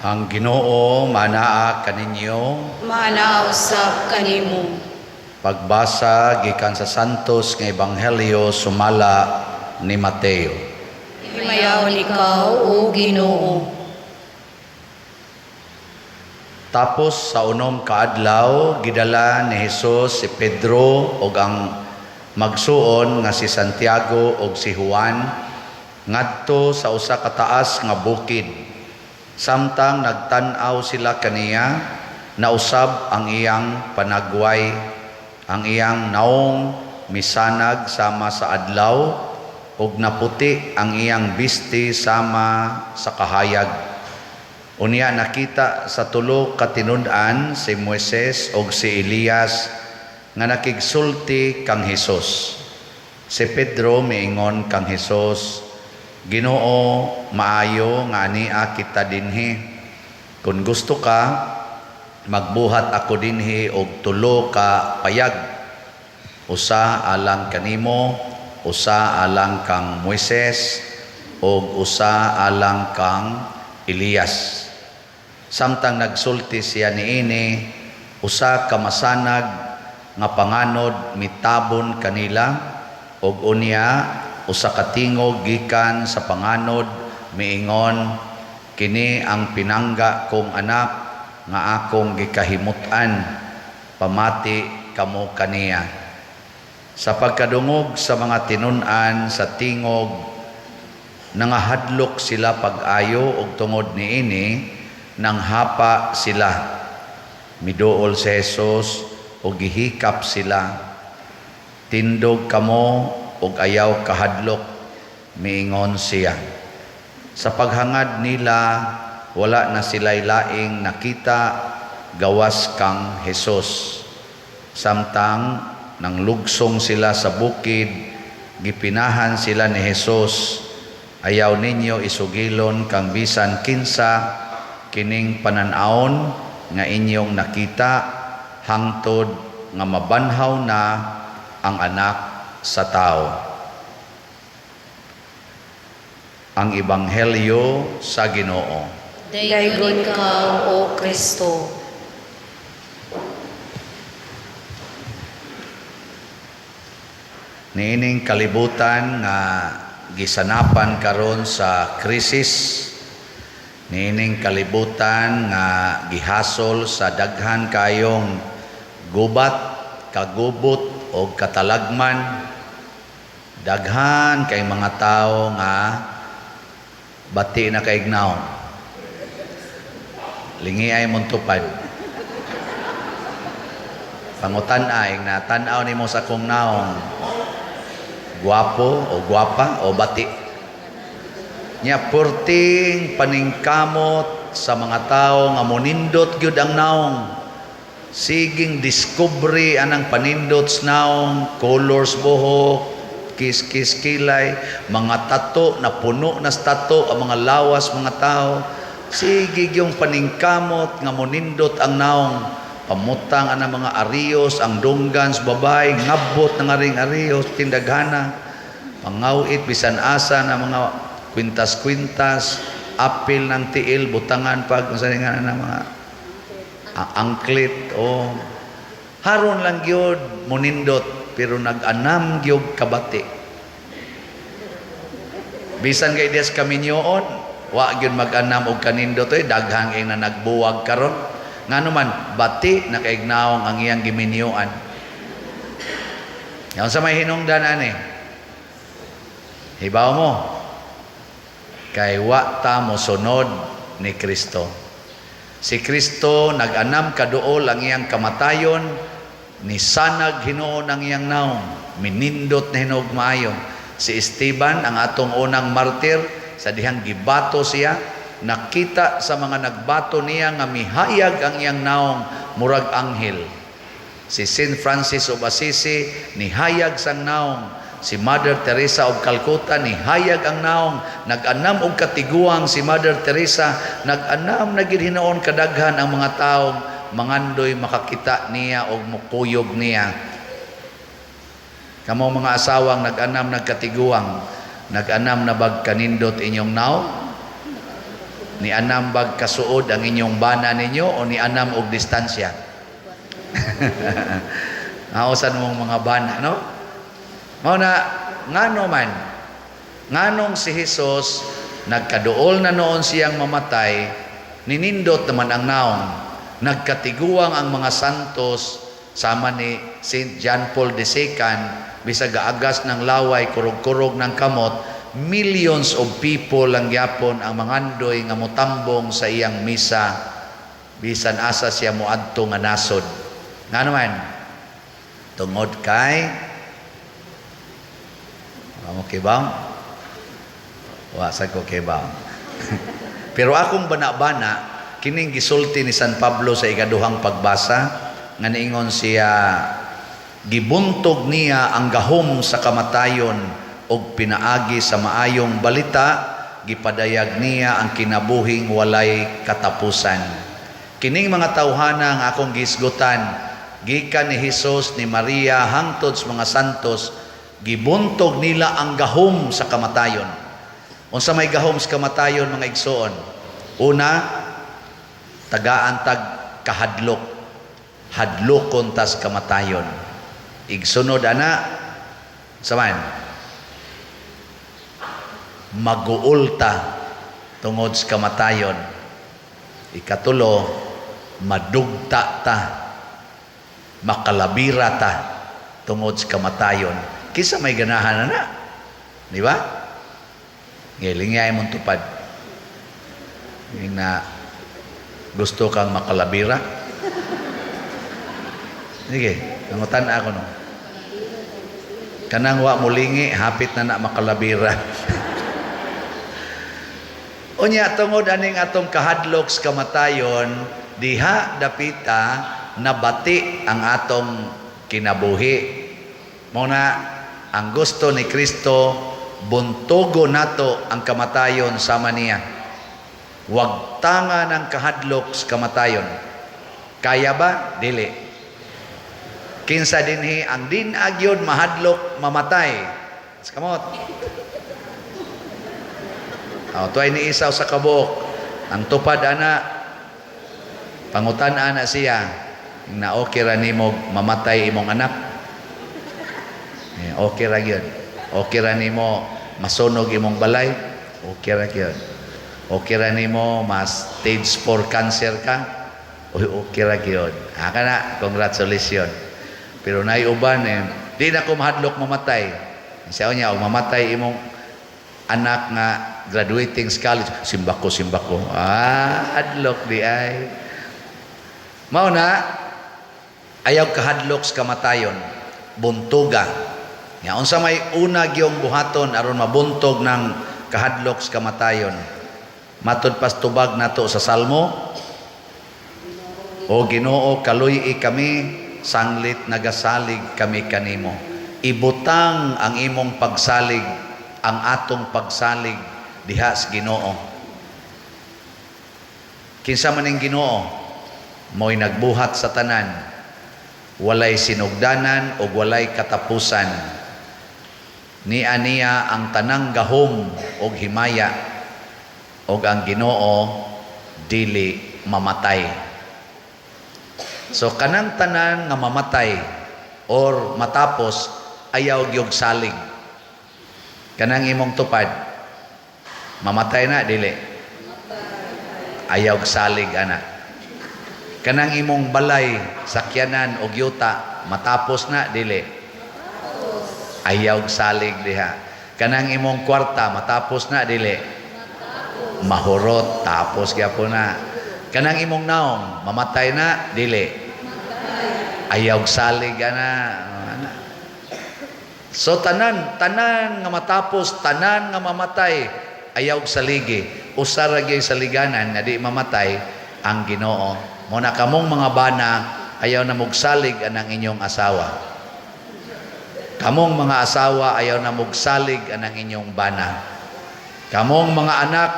Ang Ginoo manaa kaninyo. Maanaa usab kanimo. Pagbasa gikan sa Santos nga Ebanghelyo sumala ni Mateo. Himayaon ikaw, O Ginoo. Tapos sa unom ka adlaw, gidala ni Jesus si Pedro ug ang magsuon nga si Santiago ug si Juan ngadto sa usa ka taas nga bukid. Samtang nagtan-aw sila kaniya, nausab ang iyang panagway, ang iyang naong misanag sama sa adlaw, ug naputi ang iyang bisti sama sa kahayag. Unya nakita sa tulo ka tinun-an si Moises ug si Elias nga nakigsulti kang Hesus. Si Pedro miingon kang Hesus, "Ginoo, maayo nga ania kita dinhi. Kung gusto ka, magbuhat ako dinhi og tulo ka payag. Usa alang kanimo, usa alang kang Moises, ug usa alang kang Elias." Samtang nagsulti siya niini, usa ka masanag nga panganod mitabon kanila, ug unya usa ka tingog gikan sa panganod miingon, "Kini ang pinangga kong anak nga akong gikahimut-an, pamati kamo kaniya." Sa pagkadungog sa mga tinun-an sa tingog, nangahadlok sila pag-ayo, ug tungod niini nanghapa sila. Miduol si Jesus ug gihikap sila. "Tindog kamo ug ayaw kahadlok," miingon siya. Sa paghangad nila, wala na sila'y laing nakita gawas kang Jesus. Samtang nanglugsong sila sa bukid, gipinahan sila ni Jesus, "Ayaw ninyo isugilon kang bisan kinsa kining panan-awon nga inyong nakita hangtod nga mabanhaw na ang Anak sa Tao." Ang Ebanghelyo sa Ginoo. Daygon ikaw, O Kristo. Niining kalibutan nga gisanapan karon sa krisis, niining kalibutan nga gihasol sa daghan kayong gubat, kagubot o katalagman, daghan kay mga tao nga bati na kaignaw. Lingi ay mong tupad. Pangutan-ay na tan-aw nimo sa akong naong, guwapo o guwapa o bati? Nya purting paningkamot sa mga tao nga monindot gyud ang naong. Siging discovery anang panindot sa naong, colors buhok, kiss-kiss kilay, mga tato na puno na sa tato ang mga lawas mga tao. Sige yung paningkamot nga monindot ang naong. Pamutang ang mga ariyos, ang dunggan sa babay, ngabot na nga ring ariyos, tindaghana. Pangawit, bisan asa na mga kwintas-kwintas, apil ng tiil, butangan pag, kung saan nga na mga angklit, o haron lang gyud monindot, pero nag-anam gyud kabati. Bisan kay des kaminyoon, wa gyud mag-anam og kanindot oy, daghang ing na nagbuwag karon. Ngano man bati nakaignaong ang iyang giminyuan. Yan sa may hinungdan ani. Hibaw mo kay wa ta mosunod ni Kristo. Si Kristo nag-anam kaduol ang iyang kamatayon, ni sanag hinuon ang iyang naong, minindot na hinuog maayo. Si Esteban, ang atong unang martir, sa dihang gibato siya, nakita sa mga nagbato niya nga mihayag ang iyang naong murag anghel. Si Saint Francis of Assisi nihayag sang naong. Si Mother Teresa of Calcutta nihayag ang naong. Nag-anam og katiguang si Mother Teresa, nag-anam na gid hinuon kadaghan ang mga taong mangandoy makakita niya og mukuyog niya. Kamo mga asawang nag-anam nagkatiguang, nag-anam na bag kanindot inyong naong? Ni anam bag kasuod ang inyong bana ninyo o ni anam og distansya? Nausan mong mga bana, no? Mao na, ngano man, nganong si Jesus nagkaduol na noon siyang mamatay, ninindot naman ang naong, nagkatiguang ang mga santos sama ni St. John Paul II, bisag gaagas ng laway, kurog-kurog ng kamot, millions of people lang gyapon ang mangandoy nga motambong sa iyang misa bisan asa siya moadto nga nasod. Ngano man? Tungod kay okay ba? Wa sa ko kay ba? Pero akong bana-bana, kining gisulti ni San Pablo sa ikaduhang pagbasa nga niingon siya, gibuntog niya ang gahom sa kamatayon og pinaagi sa maayong balita gipadayag niya ang kinabuhing walay katapusan. Kining mga tawhana nga akong gihisgutan, gikan ni Hesus, ni Maria hangtod sa mga santos, gibuntog nila ang gahom sa kamatayon. Unsa may gahom sa kamatayon, mga igsoon? Una, tagaan tag kahadlok. Hadlokon tas kamatayon. Igsunod ana saman maguulta tungod sa kamatayon. Ikatulo, madugta ta, makalabira ta tungod sa kamatayon. Kinsa may ganahan ana? Di ba? Ngilingay mong tupad. Yung na gusto kang makalabira. Sige, nangutan ako no. Kanang wa mulingi, hapit na na makalabira. Unya, tungod aning atong kahadlok sa kamatayon, diha dapita nabati ang atong kinabuhi. Mao na ang gusto ni Kristo, buntogo nato ang kamatayon sama niya. Wagtanga ng kahadlok sa kamatayon. Kaya ba? Dili. Kinsa dinhi ang din agyod mahadlok mamatay? Sa kamot. Oh, tuay ni isaw sa kabuok. Ang tupad ana, pangutan ana siya na okay ra nimo mamatay imong anak. Eh, okay ra gyud. Okay ra nimo masunog imong balay. Okay ra gyud. Okay ra nimo mas stage 4 cancer ka. Uy, okay ra gyud. Ah, kana, congratulations. Pero nay uban eh, di na ko mahadlok mamatay. Siya niya, og mamatay imong anak nga graduating sa college, simbako, simbako. Ah, hadlok di ay. Mao na, ayaw kahadlok sa kamatayon, buntuga. Ya, unsa may una gyung buhaton aron mabuntog ng kahadlok sa kamatayon? Matud pas tubag nato sa Salmo, "O Ginoo, kaluy-i kami sanglit nagasalig kami kanimo." Ibutang ang imong pagsalig, ang atong pagsalig diha sa Ginoo. Kinsa man ning Ginoo? Mo'y nagbuhat sa tanan. Walay sinugdanan o walay katapusan. Niya niya ang tanang gahom og himaya, og ang Ginoo dili mamatay. So kanang tanan nga mamatay or matapos, ayaw gyud salig. Kanang imong tupad, mamatay na dili? Ayaw salig ana. Kanang imong balay, sakyanan og yuta, matapos na dili? Ayaw salig diha. Kanang imong kwarta, matapos na dili? Mahurot, tapos gyapon na. Kanang imong naong, mamatay na dili? Ayaw salig ana. Ana. So tanan, tanan nga matapos, tanan nga mamatay, ayaw saligi. Usa ra gyud saliganan nga di mamatay, ang Ginoo. Mao na kamong mga bana, ayaw na mugsalig anang inyong asawa. Kamong mga asawa, ayaw na mugsalig anang inyong bana. Kamong mga anak,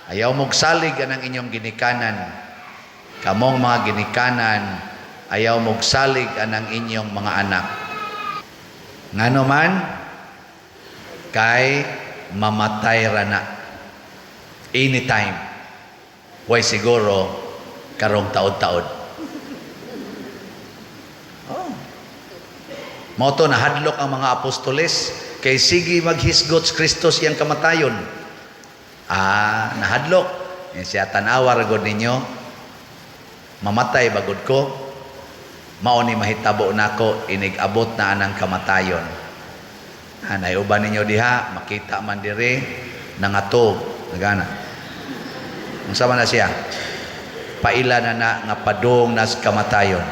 ayaw mugsalig anang inyong ginikanan. Kamong mga ginikanan, ayaw mugsalig anang inyong mga anak. Ngano man? Kay mamatay ra na. Anytime. Way siguro karong taod-taod. Oh. Mao to nahadlok ang mga apostoles kay sige maghisgot si Kristo iyang kamatayon. Ah, nahadlok. Eh, siya tan-awa ra gud ninyo. Mamatay ba gud ko? Mao ni mahitabo nako inig abot na anang kamatayon. Anay uban ninyo diha, makita man diri nangatog, nagana. Unsa man na siya? Paila na na nga padung nas kamatayon.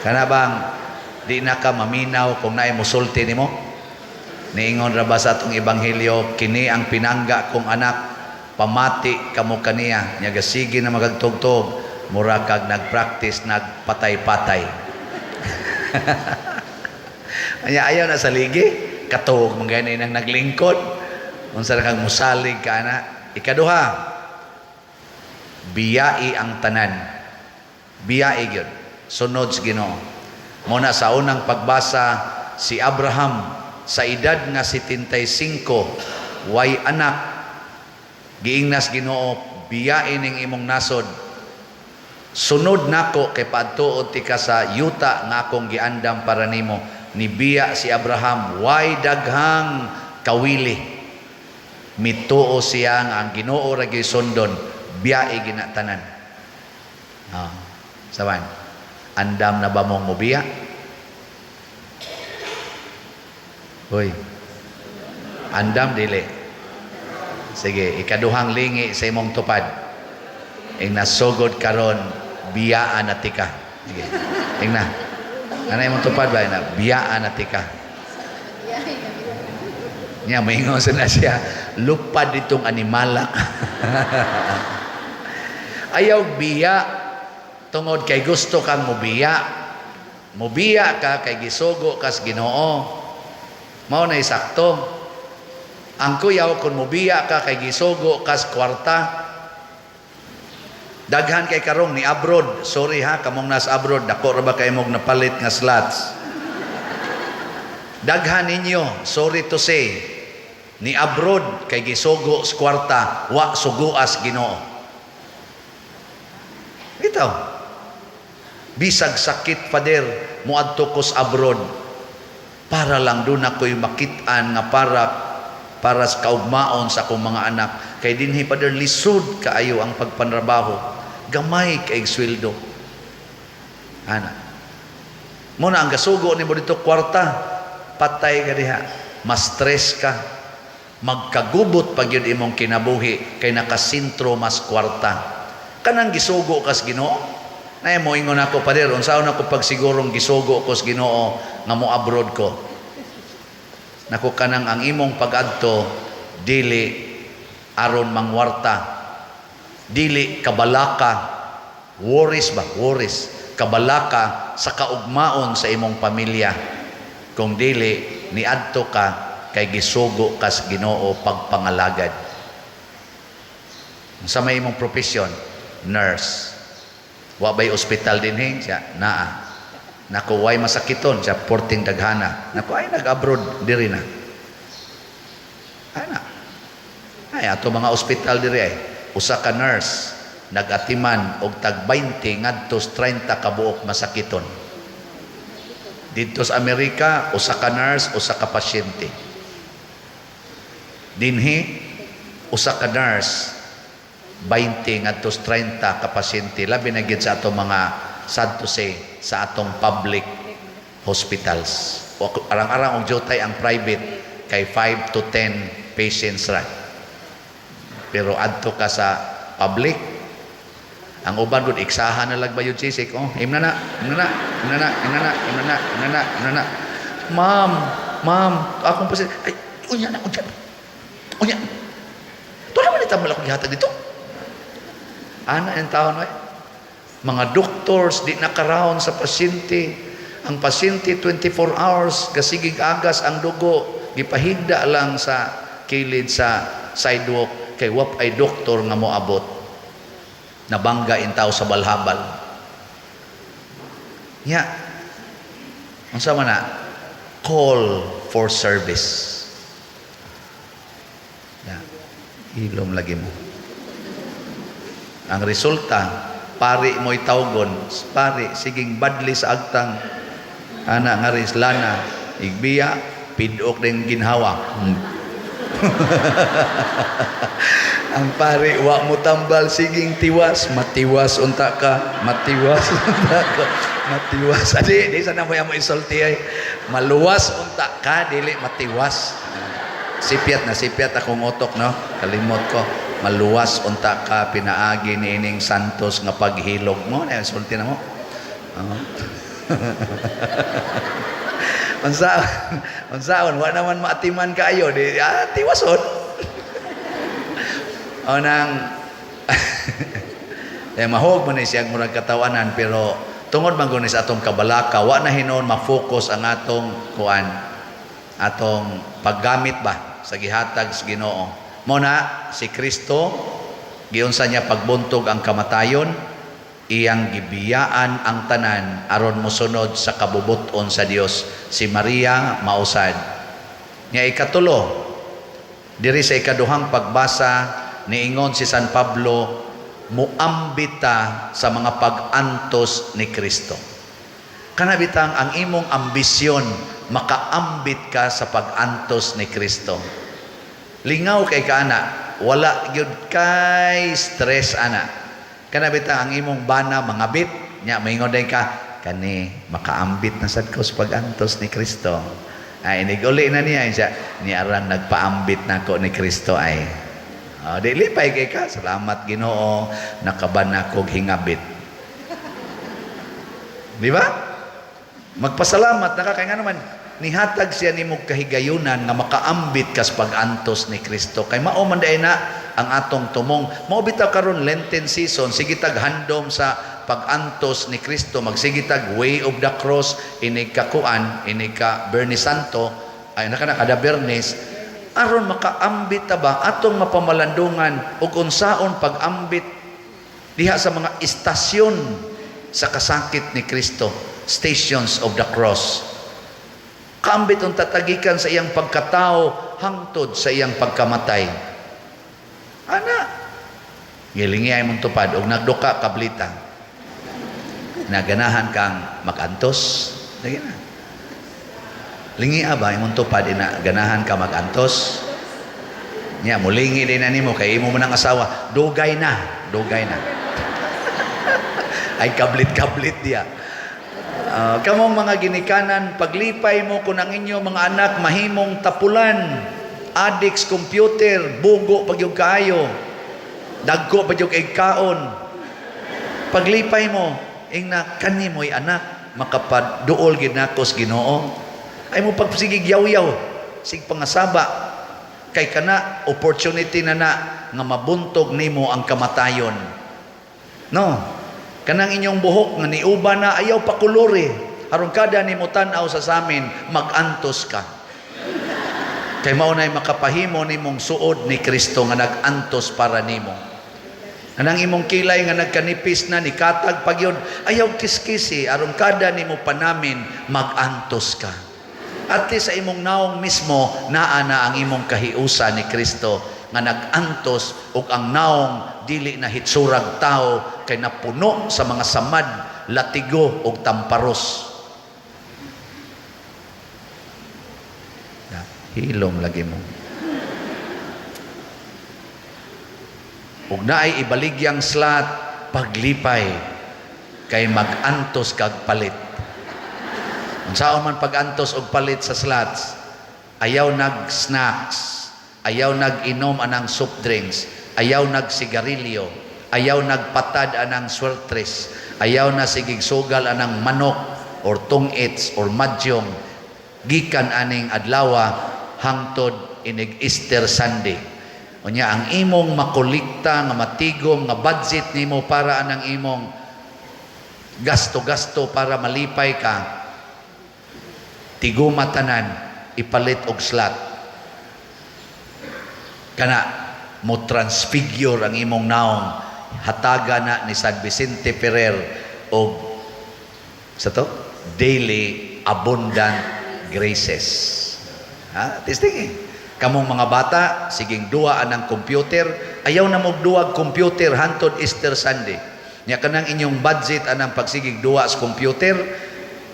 Kana bang di na ka maminaw kung naay musulti nimo? Niingon ra ba sa atong ebanghelyo, "Kini ang pinangga kong anak, pamati kamo kaniya." Nya gasige na magagtugtog, mura kag nagpractice nagpatay-patay. Anya ayaw na sa ligi, katog man gani nang naglingkod. Unsa ra kang musalig ka ana. Ikaduha, biyai ang tanan. Biyai gyud. Sunod sa Ginoo. Mao na sa unang pagbasa, si Abraham sa edad nga 75, way anak, giingnas Ginoo, "Biyai ning imong nasod. Sunod nako kay paadtuon tika sa yuta nga akong giandam para nimo." Nibiya si Abraham, way daghang kawili. Mituo siya nga ang Ginoo ra gyud sundon, biyai gina tanan. Ah, saban. Andam na ba mong mobiya? Hoy. Andam dili? Sige, ikaduhang lingi sa imong tupad. Ing nasugod karon, biyaan na tika. Sige. Ing na. Ano imong tupad ba na? Biyaan na tika. Nya maingon sa na siya, lupad itong animala. Ayaw biya tungod kay gusto kang mubiya. Mubiya ka kay gisugo kas Ginoo. Mao na sakto. Ang kuyaw kung mubiya ka kay gisugo kas kwarta. Daghan kay karong ni abroad. Sorry ha, kamong nas abroad, dako ra ba kay mog napalit nga slots? Daghan ninyo, sorry to say, ni abroad kay gisugo sa kwarta, wa suguas Ginoo. Bitaw. Bisag sakit, Father, muadto ko sa abroad para lang doon ako'y makit-an nga para para sa kaugmaon sa akong mga anak. Kay dinhi, Father, lisod kaayo ang pagpanrabaho. Gamay kay sweldo. Ana. Muna ang gasugo nimo dito kwarta, patay ka diha. Mas stress ka. Magkagubot pag yun imong kinabuhi kay nakasintro mas kwarta. Kanang gisugo kas Ginoo. Nay mo ingon ako, "Pader, unsaon ako pagsigurong gisugo ko sa Ginoo nga mo abroad ko?" Nako, kanang ang imong pagadto dili aron mangwarta. Dili kabalaka, worries ba? Worries. Kabalaka sa kaugmaon sa imong pamilya. Kung dili niadto ka kay gisugo kas Ginoo pagpangalagad. Sa may imong profession, nurse. Wa bay ospital dinhi? Siya, naa. Nako, way masakiton? Siya, porting daghana. Nako, ay nag-abroad diri na. Ana. Ay ato mga ospital diri ay usa ka nurse nagatiman og tag 20 ngadto 30 ka buok masakiton. Dito sa Amerika, usa ka nurse, usa ka pasyente. Dinhi, usa ka nurse, 20 ngadto 30 ka pasyente, labi na gid sa atong mga, sad to say, sa atong public hospitals. O arang-arang og jutay ang private kay 5 to 10 patients ra. Pero adto ka sa public, ang uban gud iksahan na lag bayod sisik. Oh, imna na, imna na, imna na, imna na, imna na, imna na, imna na. "Ma'am, ma'am, akong pasyente." "Ay, unya na, unya. Unya. Ito naman ito mo akong gihatag dito." Ana yung taon, ay. Mga doctors, di nakaraon sa pasyente. Ang pasyente, 24 hours, gasigig agas ang dugo, gipahigda lang sa kilid sa sidewalk, kay wap ay doktor nga moabot. Nabangga in tao sa balhabal. Nya, unsa man na? Call for service. Ya. Ilom lagi mo. Ang resulta, pari mo'y tawgon, pari, siging badli sa agtang, ana nga ris lana, igbiya, pidok din ginhawa. Ang pari, wa mo tambal, siging tiwas, matiwas unta ka, matiwas unta ka, matiwas. Adi, di sana mo mo isulti ay. Maluwas unta ka, dili matiwas. Sipyat na, sipyat akong utok, no? Kalimot ko. Maluwas unta ka, pinaagi ni ining santos nga paghilog mo. Na, sulti na mo. Oo. Unsaon, unsaon, wa naman maatiman kaayo, di tiwason. O nang eh, mahog man ni siya murag katawanan, pero tungod man gud ni sa atong kabalaka, wa na hinuon ma-focus ang atong kuan, atong paggamit ba sa gihatag sa Ginoo. Mo na si Kristo, giunsa niya pagbuntog ang kamatayon? Iyang gibiyaan ang tanan aron mosunod sa kabubut-on sa Dios. Si Maria mausad. Nya ikatulo, diri sa ikaduhang pagbasa, niingon si San Pablo, muambita sa mga pag-antos ni Kristo. Kana bitang ang imong ambisyon, makaambit ka sa pag-antos ni Kristo. Lingaw kay ka ana, wala gyud kay stress ana. Kana bitang ang imong bana mangabit, nya maingon din ka, "Kani makaambit na sad ko sa pag-antos ni Kristo." Ay, inig-uli na niya siya, ni arang nagpaambit nako ni Kristo ay. Oh, di lipay kay ka, "Salamat Ginoo, nakaban nako hingabit." Di ba? Magpasalamat na ka kay nga naman nihatag siya nimo kahigayunan nga makaambit kas pag-antos ni Kristo. Kay mao man diay na ang atong tumong. Mao bitaw karon Lenten season, sige tag handom sa pag-antos ni Kristo, magsige tag Way of the Cross, inig ka kuan, inig ka Bernes Santo, ay naka na kada Bernes, aron makaambit ta ba atong mapamalandungan ug unsaon pag-ambit diha sa mga istasyon sa kasakit ni Kristo, stations of the cross. Kaambit ang tatagikan sa iyang pagkatao hangtod sa iyang pagkamatay. Ana, gilingi ay mong tupad og nagduka kablita. Naganahan kang magantos. Lagi na. Lingi ba imong tupad ina, ganahan ka magantos? Nya mulingi din na nimo kay imo man ang asawa, dugay na, dugay na. Ay, kablit-kablit diya. Kamong mga ginikanan, paglipay mo kung ang inyo mga anak mahimong tapulan, addicts computer, bugo pag yung kaayo, dagko pag yung kay kaon. Paglipay mo, ingna kani mo'y anak, makapaduol gid nako sa Ginoo. Ay mo pagsigig yaw-yaw, sig pangasaba, kay kana opportunity na na nga mabuntog nimo ang kamatayon. No. Kanang inyong buhok nga niuba na, ayaw pakulori. Aron kada nimo tan-aw sa samin, magantos ka. Kay mao nay makapahimo nimong suod ni Kristo nga nag-antos para nimo. Kanang imong kilay nga nagkanipis na, nikatag pagyud, ayaw kiskisi aron kada nimo panamin, magantos ka. At least sa imong naong mismo, naa na ang imong kahiusa ni Kristo nga nag-antos, ug ang naong dili na hitsurag tao kay napuno sa mga samad, latigo ug tamparos. Na, hilom lagi mo. Ug naay ibaligyang slot, paglipay kay mag-antos kag palit. Unsaon man pag-antos og palit sa slots? Ayaw nag-snacks, ayaw nag-inom anang soft drinks, ayaw nag-sigarilyo, ayaw nagpatad anang swertres, ayaw na sigig sugal anang manok or tungits or madyong gikan aning adlawa hangtod inig Easter Sunday. Unya ang imong makolekta nga matigom nga budget nimo para anang imong gasto-gasto para malipay ka, tiguma tanan, ipalit og slot. Kana mo transfigure ang imong naong, hataga na ni San Vicente Ferrer og sa to daily abundant graces. Ha, testing eh. Kamong mga bata, siging duwa anang computer, ayaw na mo duwag computer hantod Easter Sunday. Nya kanang inyong budget anang pagsigig duwa sa computer,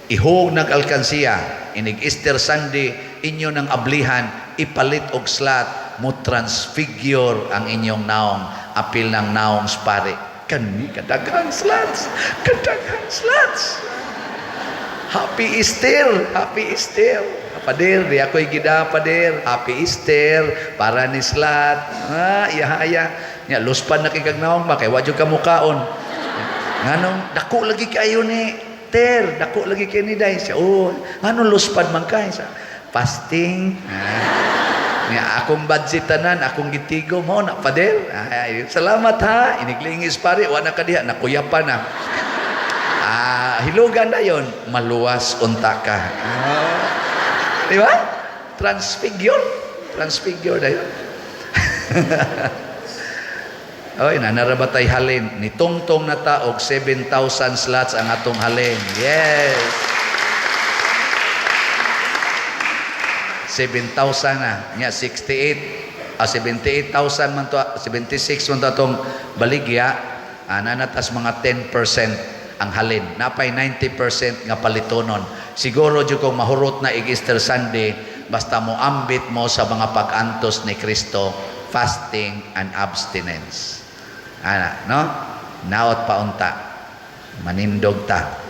ihog nag alkansiya, inig Easter Sunday, inyo nang ablihan, ipalit og slot, mo transfigure ang inyong naong, apil ng naong spare. Kani kadaghang slots, kadaghang slots. Happy Easter! Happy Easter! Pader, di ako'y gida, pader. Happy Easter, para ni slot. Ah, iya, iya. Nya, luspan na kay kag naong ba, kay wa jud ka mukaon. Nganong, dako lagi kayo ni Ter, dako lagi kayo ni Day. Siya, oh, nganong luspad man kay? Siya, fasting. Ah. Nya, akong budget tanan, akong gitigo mo na, pader. Ay, salamat ha. Iniglingis pare, wa na ka diha, nakuyapan na. Ah, hilugan na yon, maluwas unta ka. Ah. Di ba? Transfigure. Transfigure na yun. Oy, nanarabatay halin. Nitungtong na ta og 7,000 slots ang atong halin. Yes. 7,000 na. Nya 68, 78,000 man to, 76 man to atong baligya. Nanatas mga 10% ang halin. Napay 90% nga palitonon. Siguro jud kung mahurot na ig Easter Sunday, basta mo ambit mo sa mga pag-antos ni Kristo, fasting and abstinence. Ana, no? Naot paunta. Manindog ta.